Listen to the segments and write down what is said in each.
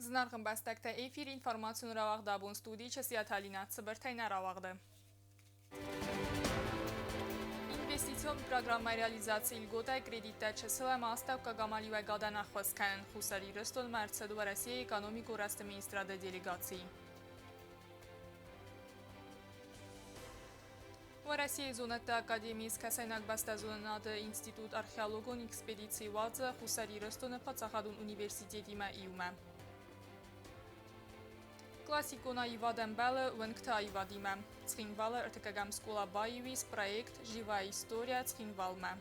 Зынаргъ ӕмбӕстӕгтӕ, эфир информацион рауагъд абон студийы Часиаты Алинӕ цыбыртӕй нӕ рауагъды. Инвестицион программӕйы реализацийы льготӕй кредиттӕ чысыл ӕмӕ астӕуккаг амалиуӕгадӕн ӕххуыс кӕнын Хуссар Ирыстонмӕ ӕрцыд Уӕрӕсейы экономикон рӕзты министрады делегаци. Уӕрӕсейы зонӕдты академийы Скӕсӕйнаг бӕстӕзонынады институт археологон экспедици уадзы Хуссар Ирыстоны паддзахадон университетимӕ иумӕ. Классикон аивад ӕмбӕлы уӕнгты аивадимӕ. Цхинвалы ӕртыккӕгӕм скъола баиу ис проект «Живая история Цхинвалмӕ».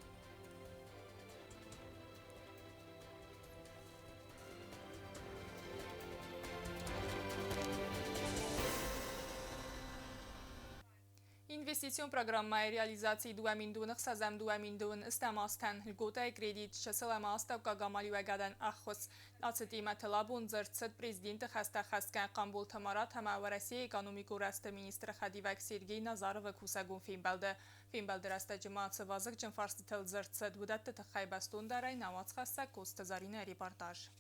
Инвестицион программӕйы реализацийы 2006 2010 азтӕн льготӕйы кредит чысыл ӕмӕ астӕуккаг амалиуӕгадӕн ӕххуыс. Ацы темӕтыл абон дзырд цыд президенты хӕстӕ хӕсгӕ Хъамболты Марат ӕмӕ Уӕрӕсейы экономикон рӕзты министры хӕдивӕг Сергей Назаровы кусӕгон фембӕлды. Фембӕлды рӕстӕджы ма цы вазыгджын фарстытыл дзырд цыд, уыдӕтты тыххӕй бӕстондӕрӕй нӕ уацхӕссӕг Коцты Заринӕйы репортаж.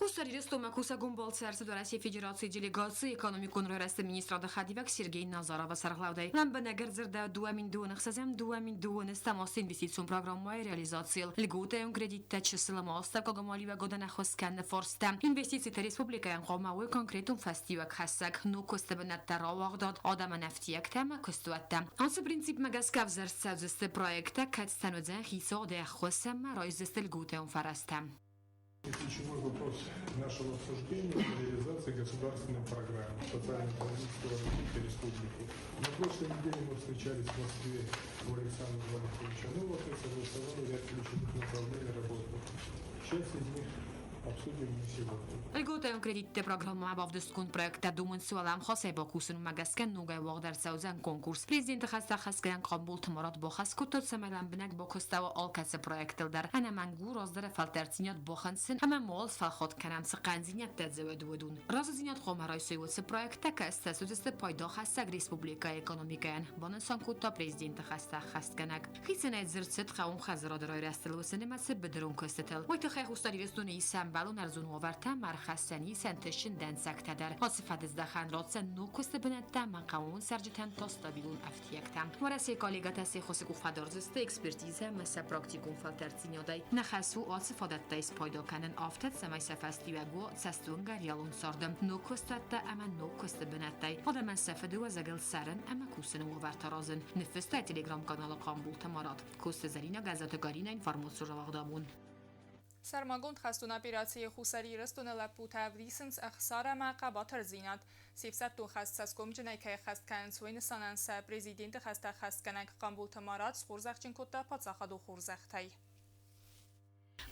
Хуссар Ирыстонмӕ кусӕгон балцы ӕрцыд Уӕрӕсейы Федерацийы делегацийы экономикон райрӕзты министрады хӕдивӕг Сергей Назаровы сӕргълӕудӕй. Лӕмбынӕг ӕрдзырдӕуыд 2026 2027 азты инвестицион программӕйы реализацийыл, льготӕйон кредиттӕ чысыл ӕмӕ астӕуккаг амалиуӕгадӕн ӕххуыс кӕныны фарстӕ. Инвестициты республикӕйӕн хъуамӕ уой конкретон фӕстиуӕг хӕссӕг, ног куысты бынӕттӕ рауагъдад, адӕмӕн ӕфтиӕгтӕ ӕмӕ куыстуӕттӕ. Ацы принципмӕ гӕсгӕ ӕвзӕрст цӕудзысты проекттӕ, кӕцытӕн уыдзӕн хицауады ӕххуыс ӕмӕ райсдзысты льготӕйон фӕрӕзтӕ. Ключевой вопрос нашего обсуждения – это реализация государственной программы социально-экономического развития республики. На прошлой неделе мы встречались в Москве у Александра Валентиновича Новака и согласовали ряд ключевых направлений работы. Часть из них обсудим мы сегодня. Льготӕйон кредитты программӕ бавдыстгонд проекттӕ домынц уӕлӕмхасӕй бакусынмӕ гӕсгӕ ногӕй уагъд ӕрцӕудзӕн конкурс. Президенты хӕстӕ хӕсгӕйӕн Хъамболты Марат бахӕс кодта, цӕмӕй лӕмбынӕг бакуыстӕуа алкӕцы проектыл дӕр. Ӕнӕмӕнг у раздӕры фӕлтӕрддзинад бахынцын ӕмӕ мал сфӕлхат кӕнӕм, цы хъӕндзинӕдтӕ дзы уыд, уыдон. Разыдзинад хъуамӕ райсой уыцы проекттӕ, кӕцытӕ суыдзысты пайдахӕссӕг республикӕйы экономикӕйӕн, банысан кодта президенты хӕстӕ ӕххӕстгӕнӕг. Хицӕнӕй дзырд цыд хъӕууон хӕдзарады райрӕзтыл, уыцы нымӕцы быдырон куыстытыл. Уый тыххӕй Хуссар Ирыстоны ис ӕмбӕлон ӕрдзон уавӕртӕ ӕмӕ ӕрхӕссӕн ис ӕнтыстджын дӕнцӕгтӕ дӕр. Ацы фӕдыздӕхӕн ратдзӕн ног куысты бынӕттӕ ӕмӕ хъӕууон цӕрджытӕн та стабилон ӕфтиӕгтӕ. Уӕрӕсейы коллегӕтӕ се ххуысы къухфӕдардзысты экспертизӕ ӕмӕ сӕ практикон фӕлтӕрддзинадӕй. Нӕ хӕс у ацы фадӕттӕй спайда кӕнын афтӕ, цӕмӕй сӕ фӕстиуӕг уа цӕстуынгӕ реалон царды, ног куыстуӕттӕ ӕмӕ ног куысты бынӕттӕй, адӕмӕн сӕ фыдыуӕзӕгыл цӕрын ӕмӕ кусыны уавӕртӕ аразын, ныффыста телеграм-каналы Хъамбулты Марат. Коцты Зӕринӕ Гӕззаты Галинӕ информацион рауагъд абон. Сӕрмагонд хӕстон операцийы Хуссар Ирыстоны лӕппутӕ ӕвдисынц ӕхсар ӕмӕ хъӕбатырдзинад. Се фсӕддон хӕст цӕсгомджынӕй кӕй ӕххӕст кӕнынц, уый нысанӕн сӕ президенты хӕстӕ ӕххӕстгӕнӕг Хъамболты Марат схорзӕхджын кодта паддзахадон хорзӕхтӕй.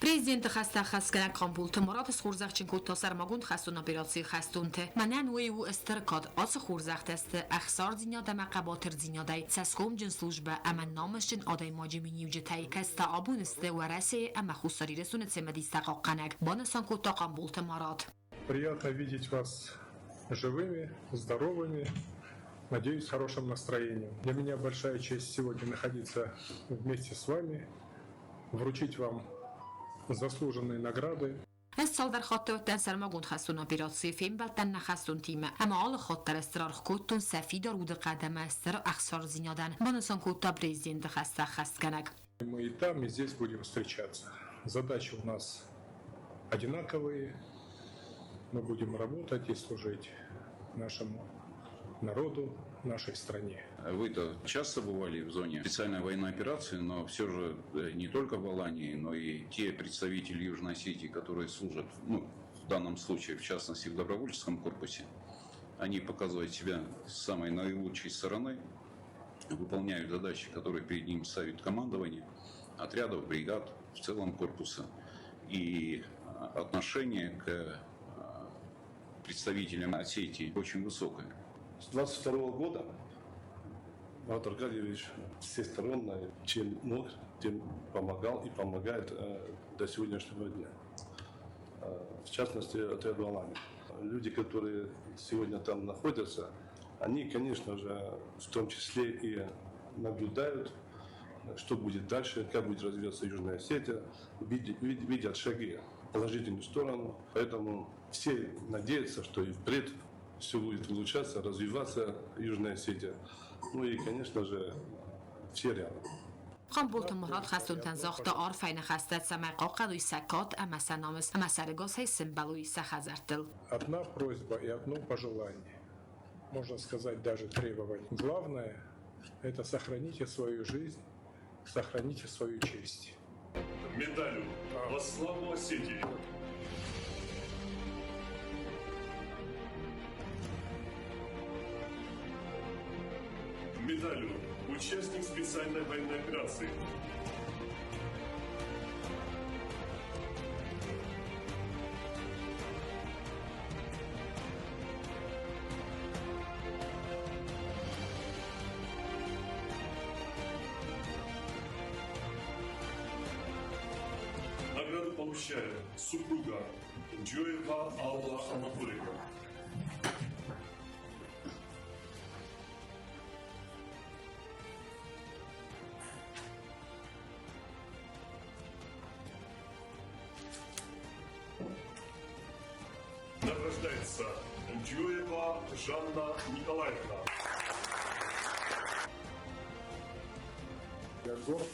Президенты хӕстӕ ӕххӕстгӕнӕг Хъамболты Марат схорзӕхджын кодта сӕрмагонд хӕстон операцийы хӕстонты. Мӕнӕн уый у стыр кад. Ацы хорзӕхтӕ сты ӕхсардзинад ӕмӕ хъӕбатырдзинадӕй, цӕсгомджын службӕ ӕмӕ намысджын адӕймаджы миниуджытӕй, кӕцытӕ абон сты Уӕрӕсейы ӕмӕ Хуссар Ирыстоны цымыдистӕ хъахъхъӕнӕг, банысан кодта Хъамболты Марат. Приятно видеть вас живыми, здоровыми, надеюсь, в хорошем настроении. Для меня большая честь сегодня находиться вместе с вами, вручить вам заслуженные награды. Ӕз цалдӕр хатты уыдтӕн сӕрмагонд хӕстон операцийы, фембӕлдтӕн нӕ хӕстонтимӕ ӕмӕ алы хатт дӕр стыр аргъ кодтон сӕ фидар удыхъӕд ӕмӕ стыр ӕхсардзинадӕн, банысан кодта президенты хӕстӕ ӕххӕстгӕнӕг. Мы и там, и здесь будем встречаться. Задачи у нас одинаковые. Мы будем работать и служить нашему народу, нашей стране. Вы-то часто бывали в зоне специальной военной операции, но все же не только в Алании, но и те представители Южной Осетии, которые служат, ну, в данном случае, в частности, в добровольческом корпусе, они показывают себя с самой наилучшей стороны, выполняют задачи, которые перед ним ставит командование отрядов, бригад, в целом корпуса. И отношение к представителям Осетии очень высокое. С 22 года Марат Аркадьевич всесторонне, чем мог, тем помогал и помогает до сегодняшнего дня. В частности, отряду «Алания». Люди, которые сегодня там находятся, они, конечно же, в том числе и наблюдают, что будет дальше, как будет развиваться Южная Осетия, видят шаги. положительную сторону. Поэтому все надеются, что и впредь все будет улучшаться, развиваться Южная Осетия. Ну и, конечно же, все рядом. Хъамболты Мурат хӕстонтӕн загъта арфӕйы ныхӕстӕ, цӕмӕй хъахъхъӕной сӕ кад ӕмӕ сӕ намыс ӕмӕ сӕрӕгасӕй сӕмбӕлой сӕ хӕдзӕрттыл. Одна просьба и одно пожелание, можно сказать, даже требование. Главное – это сохраните свою жизнь, сохраните свою честь. Медалью во славу Осетии. Медалью участник специальной военной операции. Награду получает супруга Джоева Алла Анатольевна. Награждается Джоева Жанна Николаевна. Я горд,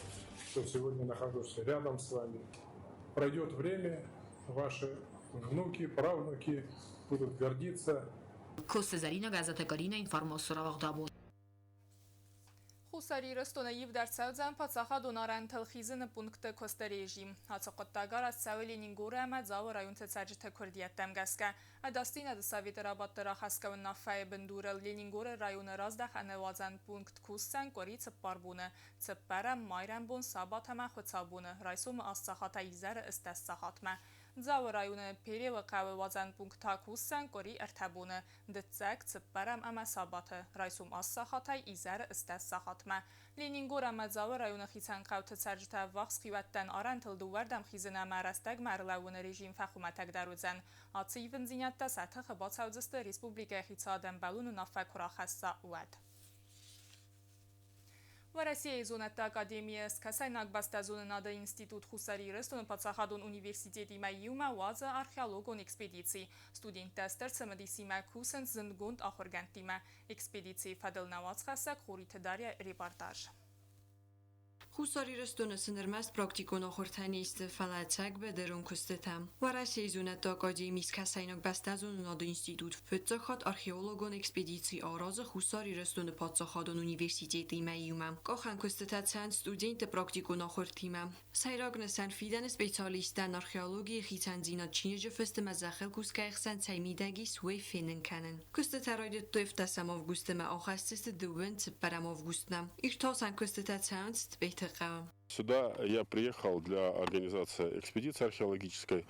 что сегодня нахожусь рядом с вами. Пройдет время, ваши внуки, правнуки будут гордиться. Коцты Зӕринӕ, Гӕззаты Каринӕ, информацион рауагъдабон. Хуссар Ирыстоны ивд ӕрцӕудзӕн паддзахадон арӕнтыл хизыны пункты куысты режим. Ацы хъуыддаг арӕзт цӕуы Ленингоры ӕмӕ Дзауы районты цӕрджыты куырдиӕттӕм гӕсгӕ. Ӕдасдзинады советы рабадты рахӕсгӕ уынаффӕйы бындурыл Ленингоры районы раздӕхӕны уадзӕн пункт кусдзӕн къуыри цыппар боны, цыппӕрӕм, майрӕмбон, сабат ӕмӕ хуыцаубоны, райсомы аст сахатӕй изӕры ӕстдӕс сахатмӕ. Дзауы районы Перелы хъӕуы уадзӕн пункт та кусдзӕн къуыри ӕртӕ боны, дыццӕг, цыппӕрӕм ӕмӕ сабаты, райсом аст сахатӕй изӕры ӕстдӕс сахатмӕ. Ленингор ӕмӕ Дзауы районы хицӕн хъӕуты цӕрджытӕ ӕввахс хиуӕттӕн арӕнтыл дыууӕрдӕм хизын ӕмӕ рӕстӕгмӕ ӕрлӕууыны режим фӕхуымӕтӕгдӕр уыдзӕн. Ацы ивындзинӕдтӕ сӕ тыхы бацӕудзысты, республикӕйы хицауад ӕмбӕлон уынаффӕ куы рахӕсса, уӕд. Уӕрӕсейы зонӕдты академийы Скӕсӕйнаг бӕстӕзонынады институт Хуссар Ирыстоны паддзахадон университетимӕ иумӕ уадзы археологон экспедици. Студенттӕ стыр цымыдисимӕ кусынц зындгонд ахуыргӕндтимӕ. Экспедицийы фӕдыл нӕ уацхӕссӕг Хуриты Дарья репортаж. Хуссар Ирыстоны сын ӕрмӕст практикон ахуыртӕ не сты, фӕлӕ ӕцӕг быдырон куыстытӕ. Уӕрӕсейы зонӕдты академийы Скӕсӕйнаг бӕстӕзонынады институт фыццаг хатт археологон экспедици аразы Хуссар Ирыстоны паддзахадон университетимӕ иумӕ. Къахӕн куыстытӕ цӕуынц студентты практикон ахуыртимӕ. Сӕйраг нысан фидӕны специалисттӕн археологийы хицӕндзинад чиныджы фыст ӕмӕ зӕххыл кусгӕйы хсӕн цӕй мидӕг ис, уый фенын кӕнын. Куыстытӕ райдыдтой ӕвддӕсӕм августы ӕмӕ ахӕсдзысты дыууын цыппӕрӕм августмӕ. Иртасӕн куыстытӕ цӕуынц Тъбеты хъӕуы. Сюда я приехал для организации экспедиции археологической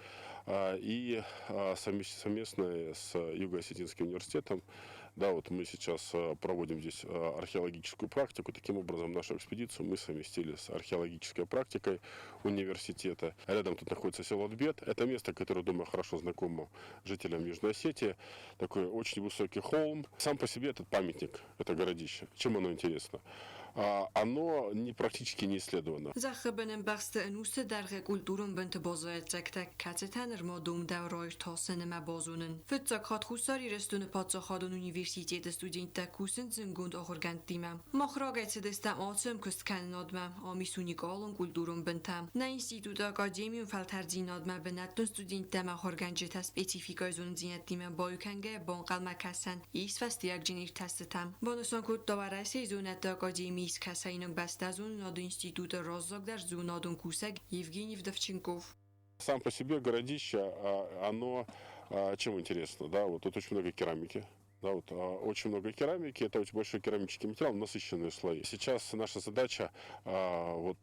и совместно с Юго-Осетинским университетом. Да, вот мы сейчас проводим здесь археологическую практику. Таким образом, нашу экспедицию мы совместили с археологической практикой университета. Рядом тут находится село Тбет. Это место, которое, думаю, хорошо знакомо жителям Южной Осетии. Такой очень высокий холм. Сам по себе этот памятник, это городище. Чем оно интересно? Оно не, практически не исследовано. Зӕххы бын ӕмбӕхсты ӕнусты дӕргъы культурон бынты баззайӕццӕгтӕ, кӕцытӕ нырма домдӕуы раиртасын ӕмӕ базонын. Фыццаг хатт Хуссар Ирыстоны паддзахадон университеты студенттӕ кусынц зындгонд ахуыргӕндтимӕ. Мах рагӕй цыдыстӕм ацы ӕмкуысткӕнынадмӕ, ам ис уникалон культурон бынтӕ. Нӕ институты академион фӕлтӕрддзинадмӕ бынӕттон студенттӕ ӕмӕ ахуыргӕнджытӕ спецификӕйы зонындзинӕдтимӕ баиу кӕнгӕйӕ банхъӕлмӕ кӕсӕн ис фӕстиуӕгджын иртӕстытӕм, банысан кодта Уӕрӕсейы зонӕдты академийы Скӕсӕйнаг бӕстӕзонынады институты раззагдӕр зонадон кусӕг Евгений Вдовченков. Сам по себе городище, оно чем интересно, да, вот тут очень много керамики, да, вот, очень много керамики, это очень большой керамический материал, насыщенные слои. Сейчас наша задача вот,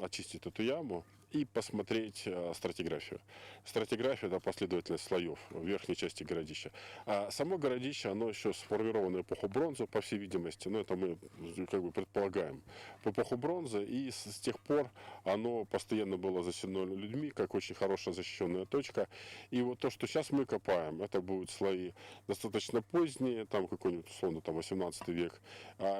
очистить эту яму и посмотреть стратиграфию. Стратиграфия – это последовательность слоев в верхней части городища. А само городище, оно еще сформировано в эпоху бронзы, по всей видимости, но это мы как бы предполагаем, в эпоху бронзы, и с тех пор оно постоянно было заселено людьми, как очень хорошая защищенная точка. И вот то, что сейчас мы копаем, это будут слои достаточно поздние, там какой-нибудь, условно, там 18 век,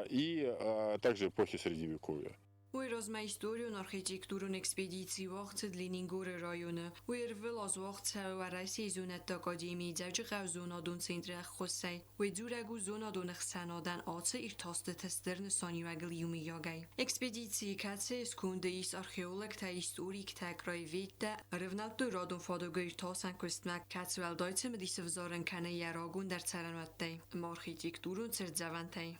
и также эпохи Средневековья. Уый размӕ историон-архитектурон экспедици уагъд цыд Ленингоры районы. Уый ӕрвылаз уагъд цӕуы Уӕрӕсейы зонӕдты академийы Дзӕуджыхъӕуы зонадон центры ӕххуысӕй. Уый дзурӕг у зонадон ӕхсӕнадӕн ацы иртӕстыты стыр нысаниуӕгыл иумӕйагӕй. Экспедицийы, кӕцыйы сконды ис археологтӕ, историктӕ, краеведтӕ, ӕрывнӕлдтой радон фадыгы иртасӕн куыстмӕ, кӕцы уӕлдай цымыдис ӕвзарын кӕны йӕ рагондӕр цӕрӕнуӕттӕй ӕмӕ архитектурон цыртдзӕвӕнтӕй.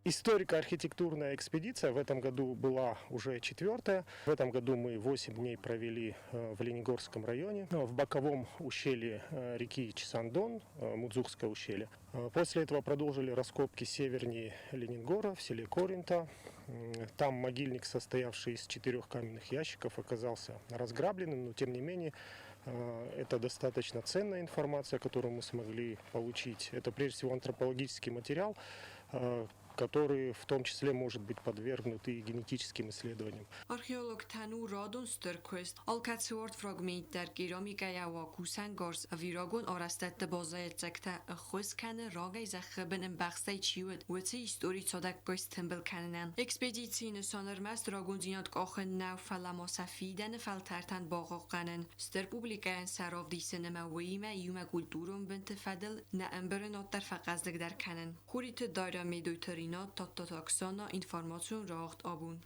Историко-архитектурная экспедиция в этом году была уже четвертая. В этом году мы 8 дней провели в Ленингорском районе, в боковом ущелье реки Чесандон, Мудзухское ущелье. После этого продолжили раскопки севернее Ленингора, в селе Коринта. Там могильник, состоявший из четырех каменных ящиков, оказался разграбленным, но тем не менее это достаточно ценная информация, которую мы смогли получить. Это прежде всего антропологический материал, который в том числе может быть подвергнут и генетическим исследованиям. Археологтӕн у радон стыр куыст. Алкӕцы уарт фрагмент дӕр керамикӕйӕ уа кусӕнгарз ӕви рагон арӕзтӕдты баззайӕццӕгтӕ ӕххуыс кӕны рагӕй зӕххы бын ӕмбӕхстӕй чи уыд, уыцы истори цадӕггай стымбыл кӕнынӕн. Экспедицийы нысан ӕрмӕст рагондзинад къахын нӕу, фӕлӕ ма сӕ фидӕны фӕлтӕртӕн бахъахъхъӕнын, стыр публикӕйӕн сӕ равдисын ӕмӕ уыимӕ иумӕ культурон бынты фӕдыл нӕ ӕмбырынад дӕр фӕхъӕздыгдӕр кӕнын. Хуриты Дарья, Медойты Ринат, Тадтаты Оксана, информацион рауагъд Абон.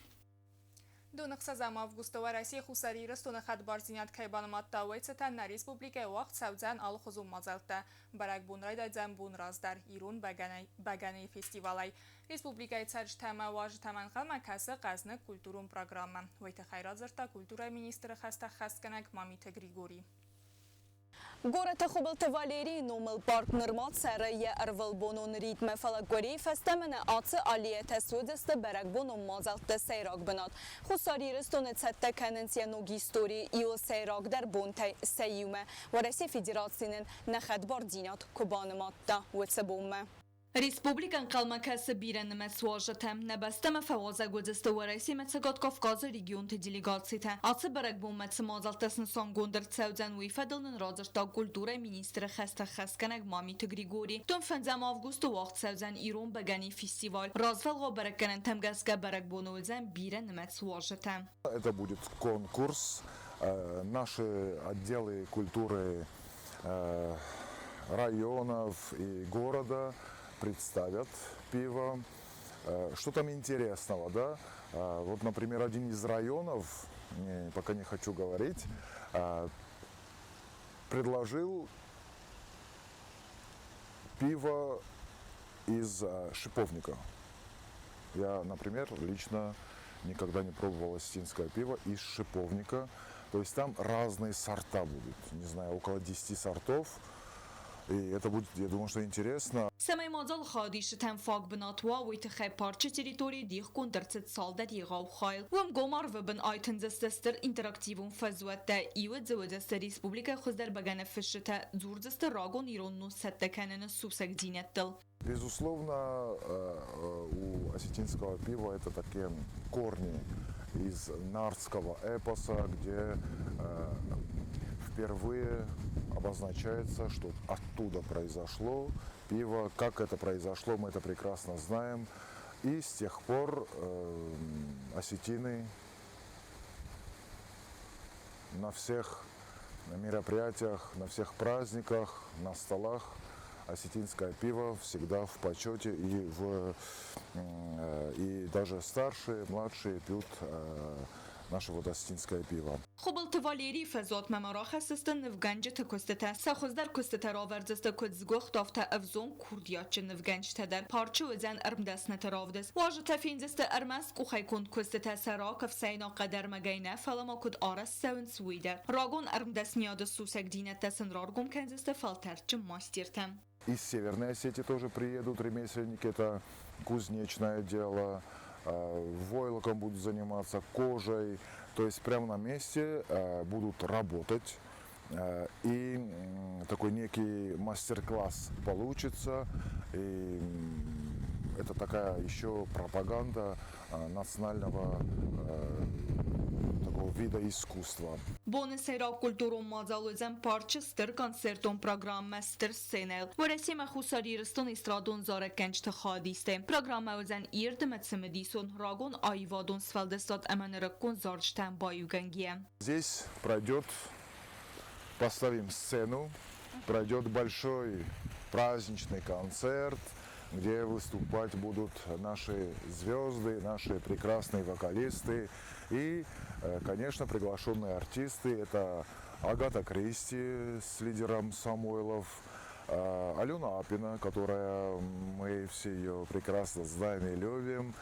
26 августы Уӕрӕсе Хуссар Ирыстоны хӕдбардзинад кӕй банымадта, уый цытӕн нӕ республикӕйы уагъд цӕудзӕн алыхуызон мадзӕлттӕ. Бӕрӕгбон райдайдзӕн бон раздӕр ирон бӕгӕныйы фестивалӕй. Республикӕйы цӕрджытӕ ӕмӕ уазджытӕм ӕнхъӕлмӕ кӕсы хъӕзныг культурон программӕ. Уый тыххӕй радзырдта культурӕйы министры хӕстӕ ӕххӕстгӕнӕг Мамиты Григорий. Горӕты Хуыбылты Валерийы номыл парк нырма цӕры йӕ ӕрвылбонон ритмы, фӕлӕ къуырийы фӕстӕмӕ нӕ ацы аллеятӕ суыдзысты бӕрӕгбонон мадзӕлтты сӕйраг бынат. Хуссар Ирыстоны цӕттӕ кӕнынц йӕ ног историйы иуыл сӕйрагдӕр бонтӕй сӕ иумӕ, Уӕрӕсейы Федераци нын нӕ хӕдбардзинад куы банымадта, уыцы бонмӕ. Республикӕ ӕнхъӕлмӕ кӕсы бирӕнымӕц уазджытӕм. Нӕ бӕстӕмӕ фӕуазӕг уыдзысты Уӕрӕсемӕ Цӕгат Кавказы регионты делегацитӕ. Ацы бӕрӕгбонмӕ цы мадзӕлттӕ снысангонд ӕрцӕудзӕн, уый фӕдыл нын радзырдта культурӕйы министры хӕстӕ хӕсгӕнӕг Мамиты Григори. Том фӕндзӕм августы уагъд цӕудзӕн ирон бӕгӕныйы фестиваль. Развӕлгъау бӕрӕггӕнӕнтӕм гӕсгӕ бӕрӕгбоны уыдзӕн бирӕнымӕц уазджытӕ. Это будет конкурс. Наши отделы культуры районов и города представят пиво. Что там интересного, да? Вот, например, один из районов, пока не хочу говорить, предложил пиво из шиповника. Я, например, лично никогда не пробовал осетинское пиво из шиповника. То есть там разные сорта будут, не знаю, около 10 сортов. И это будет, я думаю, что интересно. Цӕмӕй мадзалы хайадисджытӕн фаг бынат уа, уый тыххӕй парчы территорийы дихгонд ӕрцыд цалдӕр егъау хайыл. Уым гом арвы бын айтындзысты стыр интерактивон фӕзуӕттӕ, иуы дзы уыдзысты республикӕйы хуыздӕр бӕгӕныфыссджытӕ, дзурдзысты рагон ирон нозт цӕттӕ кӕныны сусӕгдзинӕдтыл. Безусловно, у осетинского пива это такие корни из нартского эпоса, где впервые обозначается, что оттуда произошло пиво. Как это произошло, мы это прекрасно знаем. И с тех пор осетины на всех мероприятиях, на всех праздниках, на столах осетинское пиво всегда в почете и даже старшие, младшие пьют наше вот осетинское пиво. Хуыбылты Валерийы фӕзуатмӕ ма рахӕсдзысты нывгӕнджыты куыстытӕ. Сӕ хуыздӕр куыстытӕ равӕрдзысты куыд сгуыхт, афтӕ ӕвзонг курдиатджын нывгӕнджытӕ дӕр. Парчы уыдзӕн ӕрмдӕсныты равдыст. Уазджытӕ фендзысты ӕрмӕст къухӕй конд куыстытӕ сӕрак, ӕфсӕйнаг хъӕдӕрмӕгӕй нӕ, фӕлӕ ма куыд арӕзт цӕуынц, уый дӕр. Рагон ӕрмдӕсныйады сусӕгдзинӕдтӕ сын раргом кӕндзысты фӕлтӕрдджын мастертӕ. Из Северной Осетии тоже приедут ремесленники, это кузнечное дело, войлоком будут заниматься, кожей. То есть прямо на месте будут работать. И такой некий мастер-класс получится. И это такая еще пропаганда национального такого вида искусства. Боны сӕйраг культурон мадзал уыдзӕн парчы стыр концертон программӕ стыр сценӕйыл. Уӕрӕсе ӕмӕ Хуссар Ирыстоны эстрадон зарӕггӕнджыты хайадистӕй. Программӕ уыдзӕн ирд ӕмӕ цымыдисон, рагон аивадон сфӕлдыстад ӕмӕ нырыккон зарджытӕм баиугӕнгӕйӕ. Здесь пройдет, поставим сцену, пройдет большой праздничный концерт, где выступать будут наши звезды, наши прекрасные вокалисты и, конечно, приглашенные артисты. Это Агата Кристи с лидером Самойлов, Алена Апина, которая мы все ее прекрасно знаем и любим.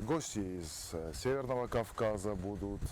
Гости из Северного Кавказа будут,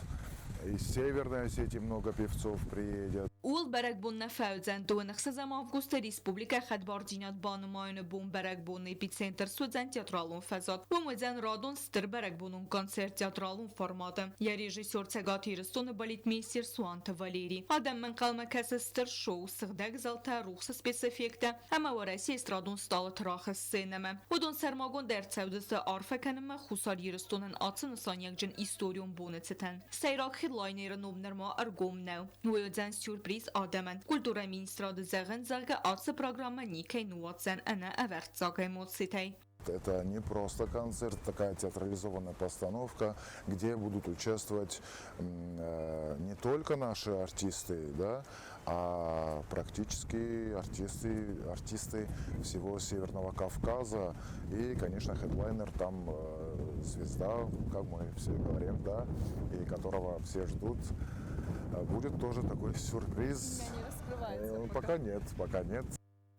из Северной Осетии много певцов приедет. Ууыл бӕрӕгбон нӕ фӕуыдзӕн. 26 августы республикӕйы хӕдбардзинад банымайыны бон бӕрӕгбоны эпицентр суыдзӕн театралон фӕзуат. Уым уыдзӕн радон стыр бӕрӕгбонон концерт театралон форматы. Йӕ режиссер Цӕгат Ирыстоны балетмейстер Суанты Валерий. Адӕммӕ ӕнхъӕлмӕ кӕсы стыр шоу, сыгъдӕг зӕлтӕ, рухсы спецэффекттӕ ӕмӕ Уӕрӕсейы эстрадон стъалыты рахыз сценӕмӕ. Уыдон сӕрмагонд ӕрцӕудзысты арфӕ кӕнынмӕ Хуссар Ирыстонӕн ацы нысаниуӕгджын историон боны цытӕн. Сӕйраг хедлайнеры ном нырма ӕргом нӕу. Уый уыдзӕн сюрприз адӕмӕн. Культурӕйы министрады зӕгъын, зӕгъгӕ, ацы программӕ никӕй ныууадздзӕн ӕнӕ ӕвӕрццаг эмоцитӕй. Это не просто концерт, такая театрализованная постановка, где будут участвовать не только наши артисты, да, а практически артисты всего Северного Кавказа. И, конечно, хедлайнер там звезда, как мы все говорим, да, и которого все ждут. Будет тоже такой сюрприз. Не раскрывается пока? Пока нет, пока нет.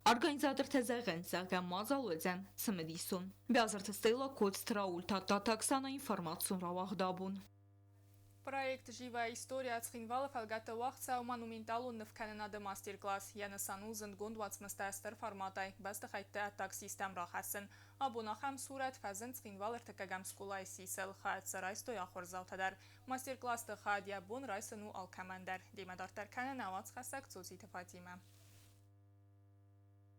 Организатортӕ зӕгъынц, зӕгъгӕ, мадзал уыдзӕн цымыдисон. Биазырты Стелла, Коцты Рауль, Тадтаты Оксана, информацион рауагъд Абон. Проект «Живая история» Цхинвалы фӕлгӕты уагъд цӕуы монументалон нывкӕнынады мастер-класс. Йӕ нысан у зындгонд уацмыстӕ стыр форматӕй бӕстыхӕйтты ӕддаг систӕм рахӕссын. Абон ахӕм сурӕт фӕзынд Цхинвалы ӕртыккӕгӕм скъолайы сисыл. Хайад сӕ райстой ахуырдзаутӕ дӕр. Мастер-классты хайад йӕ бон райсын у алкӕмӕн дӕр. Демӕ дарддӕр кӕны нӕ уацхӕссӕг Цоциты Фатимӕ.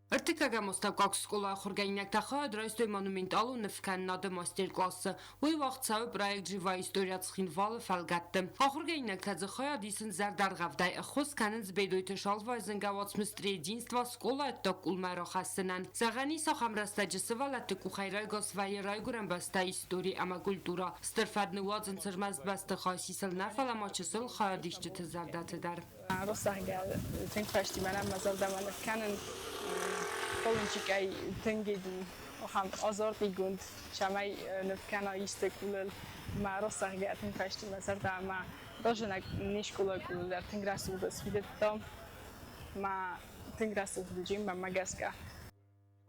Ӕртыккӕгӕм астӕуккаг скъолайы ахуыргӕнинӕгтӕ хайад райстой монументалон нывкӕнынады мастер-классы. Уый уагъд цӕуы проект «Живая история Цхинвалы» фӕлгӕтты. Ахуыргӕнинӕгтӕ дзы хайад исынц зӕрдӕргъӕвдӕй, ӕххуыс кӕнынц Бедойты Шалвайы зынгӕ уацмыс «Единство» скъолайы ӕддаг къулмӕ рахӕссынӕн. Зӕгъӕн ис, ахӕм рӕстӕджы сывӕллӕтты къухӕй райгас вӕййы райгуырӕн бӕстӕйы истори ӕмӕ культурӕ. Стыр фӕд ныууадзынц ӕрмӕст бӕстыхай сисыл нӕ, фӕлӕ ма чысыл хайадисджыты зӕрдӕты дӕр. Росагӕл тынг фӕсти мӕнӕн мӕ зӕрдӕмӕ ныккӕнын Полынчикӕй тынг иду ахӕм азартигонд, цӕмӕй ныв кӕна исты къулыл. Мӕ росагӕ тынг фӕсти мӕ зӕрдӕмӕ разынӕг не скъолайы къулыл дӕр тынг рӕсугъд сфидыдта. Мӕ тынг рӕсугъд уыди мӕнмӕ гӕсгӕ.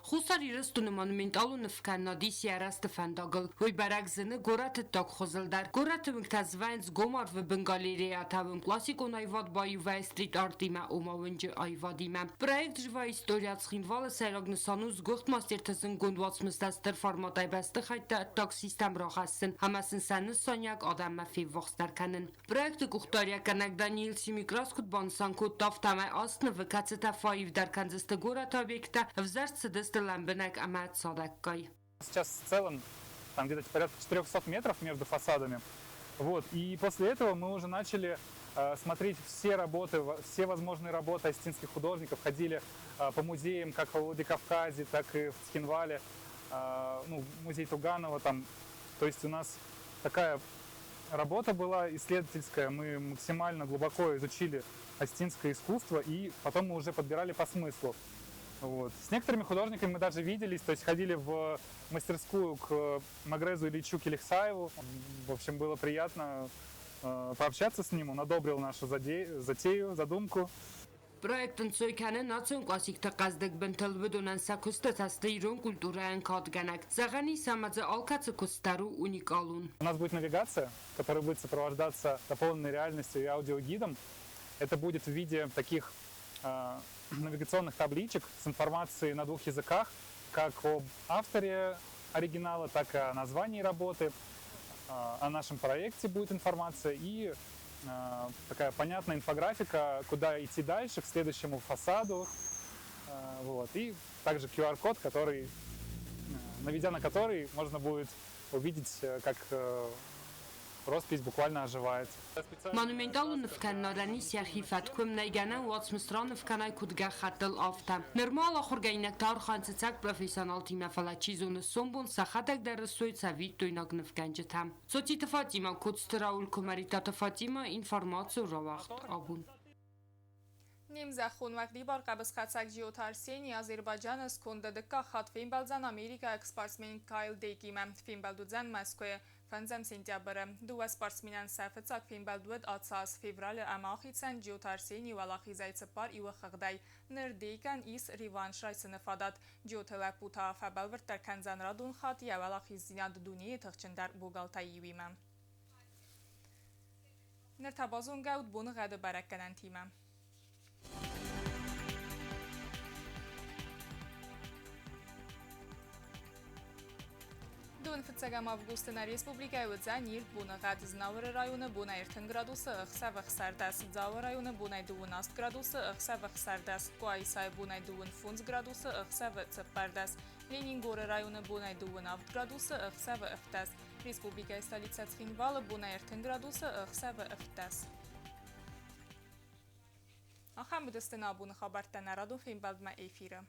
Хуссар Ирыстоны монументалон нывкӕнынад ис йӕ рӕзты фӕндагыл. Уый бӕрӕг зыны горӕты ӕддаг хуызыл дӕр. Горӕты уынгтӕ свӕййынц гом арвы бын галереятӕ, уым классикон аивад баиу вӕййы стрит-артимӕ, ома уынджы аивадимӕ. Проект «Живая история» Цхинвалы сӕйраг нысан у сгуыхт мастерты зынгонд уацмыстӕ стыр форматӕй бӕстыхӕйттӕ ӕддаг систӕм рахӕссын ӕмӕ сын сӕ нысаниуӕг адӕммӕ феввахсдӕр кӕнын. Проекты къухдариуӕггӕнӕг Даниил Семикрас куыд банысан кодта, афтӕмӕй ацы нывы, кӕцытӕ фӕаивдӕр кӕндзысты горӕты объекттӕ, ӕвзӕрст цыдысты лӕмбынӕг ӕмӕ цадӕггай. Сейчас в целом там где-то порядка 400 метров между фасадами. Вот. И после этого мы уже начали смотреть все работы, все возможные работы осетинских художников, ходили по музеям как в Владикавказе, так и в Цхинвале, ну, музей Туганова там. То есть у нас такая работа была исследовательская, мы максимально глубоко изучили осетинское искусство, и потом мы уже подбирали по смыслу. Вот. С некоторыми художниками мы даже виделись, то есть ходили в мастерскую к Магрезу Ильичу Келехсаеву. В общем, было приятно пообщаться с ним, он одобрил нашу затею, задумку. Проект ӕнцой кӕны национ классикты хъӕздыг бынтыл, уыдонӕн сӕ куыстытӕ сты ирон культурӕйӕн кадгӕнӕг. Зӕгъӕн ис, ӕмӕ дзы алкӕцы куыст дӕр у уникалон. У нас будет навигация, которая будет сопровождаться дополненной реальностью и аудиогидом. Это будет в виде таких навигационных табличек с информацией на двух языках, как об авторе оригинала, так и о названии работы. О нашем проекте будет информация и такая понятная инфографика, куда идти дальше, к следующему фасаду. Вот. И также QR-код, который, наведя на который можно будет увидеть, как Роспись буквально оживает. Монументалон нывкӕнынадӕн ис йӕхи фӕтк, уым нӕй гӕнӕн уацмыс раныв кӕнай куыд гӕххӕттыл, афтӕ. Нырма ахуыргӕнинӕгтӕ архайынц ӕцӕг профессионалтимӕ, фӕлӕ чи зоны, сомбон сӕхӕдӕг дӕр ссой цӕвиттойнаг нывгӕнджытӕ. Социты Фатимӕ, Коцты Рауль, Куымӕридтаты Фатимӕ, информацион рауагъд абон. Не мзӕххон уӕгъдибар хъӕбысхӕцӕг Джиоты Арсений Азербайджаны сконды дыккаг хатт фембӕлдзӕн америкӕйаг спортсмен Кайл Дейкимӕ. Фембӕлд уыдзӕн Мӕскуыйы 5 сентябры. Дыууӕ спортсменӕн сӕ фыццаг фембӕлд уыд ацы аз февралы ӕмӕ ахицӕн Джиоты Арсений уӕлахизӕй 4-1 хыгъдӕй. Ныр Дейкӕн ис реванш райсыны фадат. Джиоты лӕппу та фӕбӕлвырддӕр кӕндзӕн радон хатт йӕ уӕлахиздзинад дунейы тыхджындӕр богалтӕй иуимӕ. Ныр та базонгӕ ут боныгъӕды бӕрӕггӕнӕнтимӕ. Дыууын фыццӕгӕм августы нӕ республикӕйы уыдзӕн ирд боныгъӕд. Знауыры районы бонӕй 30 градусы, ӕхсӕвы 16. Дзауы районы бонӕй 28 градусы, ӕхсӕвы 16. Къуайсайы бонӕй 25 градусы, ӕхсӕвы 14. Ленингоры районы бонӕй 27 градусы, ӕхсӕвы 17. Республикӕйы столицӕ Цхинвалы бонӕй 30 градусы, ӕхсӕвы 17. Ахӕм уыдысты нӕ абоны хабӕрттӕ нӕ радон фембӕлдмӕ эфиры.